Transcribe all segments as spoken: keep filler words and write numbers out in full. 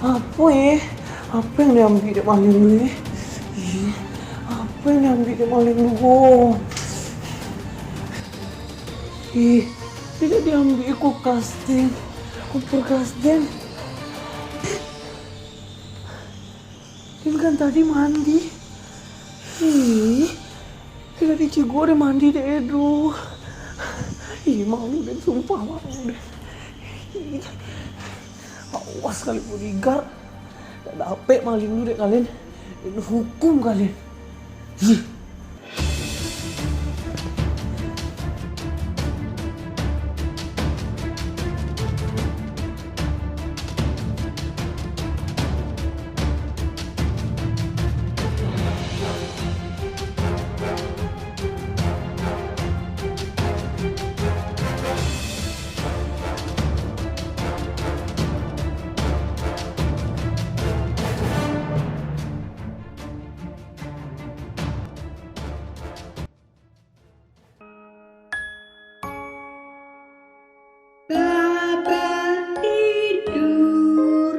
Apo, eh? Apo yang diambiak dek maliang tu, eh? Ih, apo yang diambiak dek maliang tu, ko? Ih, tidak diambiak kulkas den, kompor gas den. Dia kan tadi mandi. Ih, dia tadi cigua dia mandi dek Edo. Ih, malu den, sumpah malu den. Ih, awas kalian bodyguard. Dak dapek maling tu dek kalian, den hukum kalian. Ih. Baba tidur,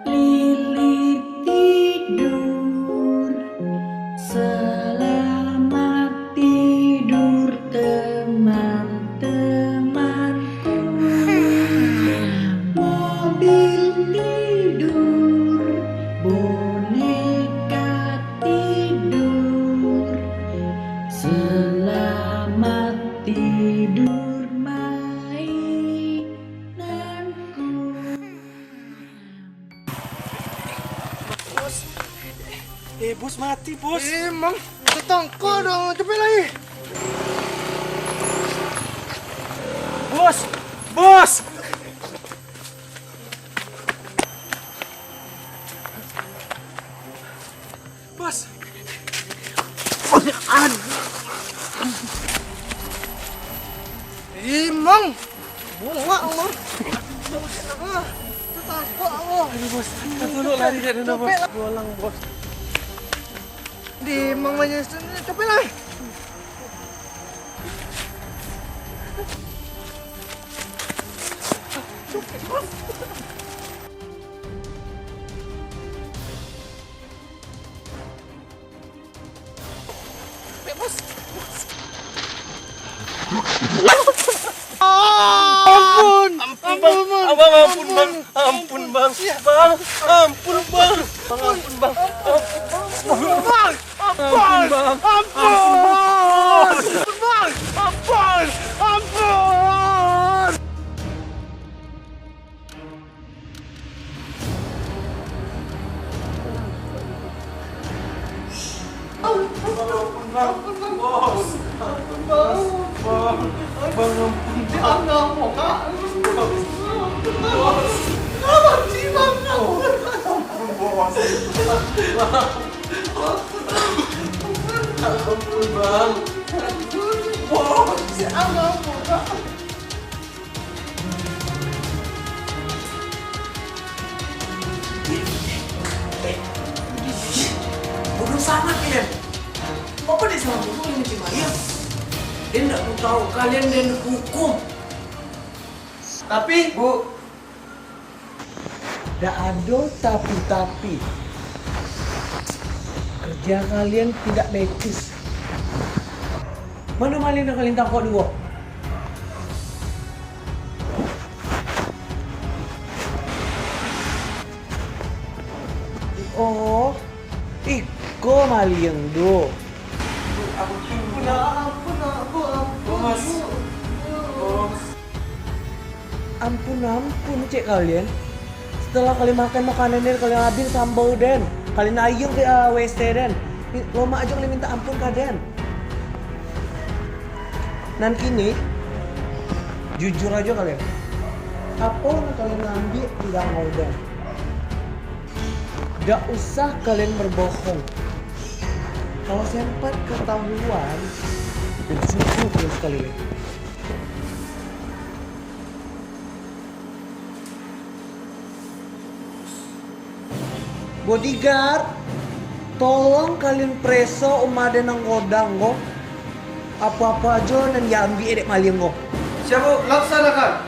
Lili tidur, selamat tidur teman-temanku. Mobil tidur, boneka tidur, selamat tidur mainanku. Bos. Eh, bos mati, bos. Emang tetangka dong, capek lai. Bos, bos. Bos. Aduh. Imang. Bungak, Mang. Aduh, Mang. Aduh, Bos. Kita dulu lari dari sana, Bos. Capek lah. Bolang, Bos. Di Mang banyak capek lah. Bos. Ampun. Ampun, Bang. Ampun, Bang. Abang, ampun, Bang. Ampun. Ampun, Bang. Iya. Bang, ampun, Bang. Bang, ampun, Bang. Ampun, Bang. Bang, ampun. Ampun, Bang. Ampun. Ampun, Bang. Ampun. Ampun. Ampun, Bang. Bos. Ampun, Bang. Bang, ampun, Bang. Bos. Ampun, Bos. Ampun, Bang. Bos. Ampun, Bang. Bodoh sangat kalian. Apa dia salah bodoh dengan Cik Maria? Dia ndak mau tahu kalian dan hukum. Tapi, Bu, ndak ado tapi-tapi. Kerja kalian tidak netis. Mano maliang nan kalian tangkok dulu? Oh, iko maliang tu. Ampun, ampun, ampun, ampun, Bos. Bos. Ampun, ampun, cek kalian. Setelah kalian makan makanan den, kalian ambiak sambal den, kalian ayun ka, ah, W C den, mi-, lomak ajo kalian minta ampun ka den. Nan kini, jujur ajo kalian. Apo nan kalian ambiak di tangga den? Dak usah kalian berbohong. Kalau sempat ketahuan, den sukup kalian sekali lai. Bodyguard, tolong kalian pareso umah den nan godang ko. Apo-apo ajo nan diambiak dek maliang ko. Siap, Bu. Laksanakan.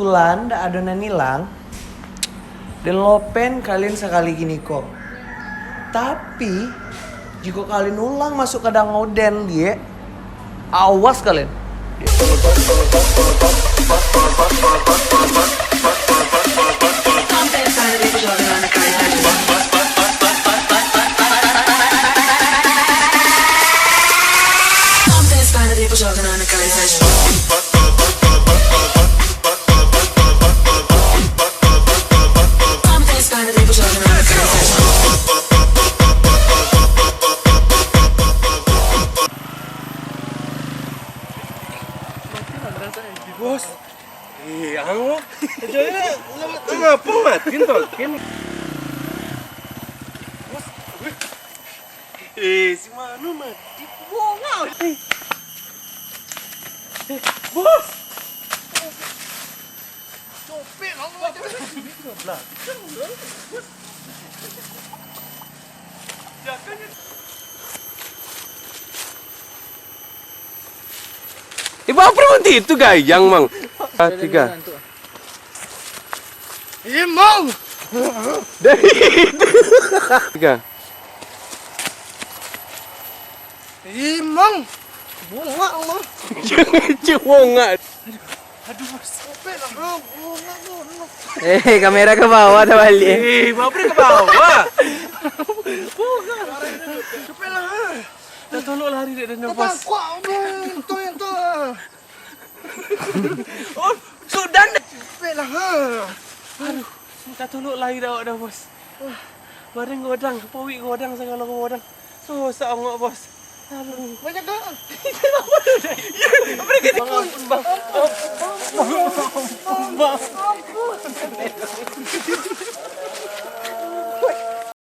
Kebetulan ndak ado nan ilang, den lopen kalian sakali giko. Tapi, jikok kalian ulang masuak ka Danau Den, diak, awas kalian. Bos. Eh, ang. Ngapo mati tu, Ken? Bos. Eh, si Manu mati. Bongau. Eh. Eh, bos. Copek lah, bos. Lah. Eh, bang, apa nanti itu gayang, Mang? Ah, tiga. Imong! Dari itu. Tiga. Imong! Bongak, Mang. Jangan cek bongak. Aduh, bos. Copek lah, bro. Bongak, bro. Eh, kamera ka bawah tabaliak. Eh, bapa ka bawah. Bongak. Copek lah. Dah tolok lari dek dia, bos. Takut, bro. Itu, itu. Oh, sudah ndak? Capek lah, ha. Aduh, minta tolong lai dah awak dah, bos. Barang godang, pawik godang, sagalo godang. Susah ongok, bos. Aduh. Banyak dah. Apa dia? Apa dia? Bang, ampun, bang. Bang.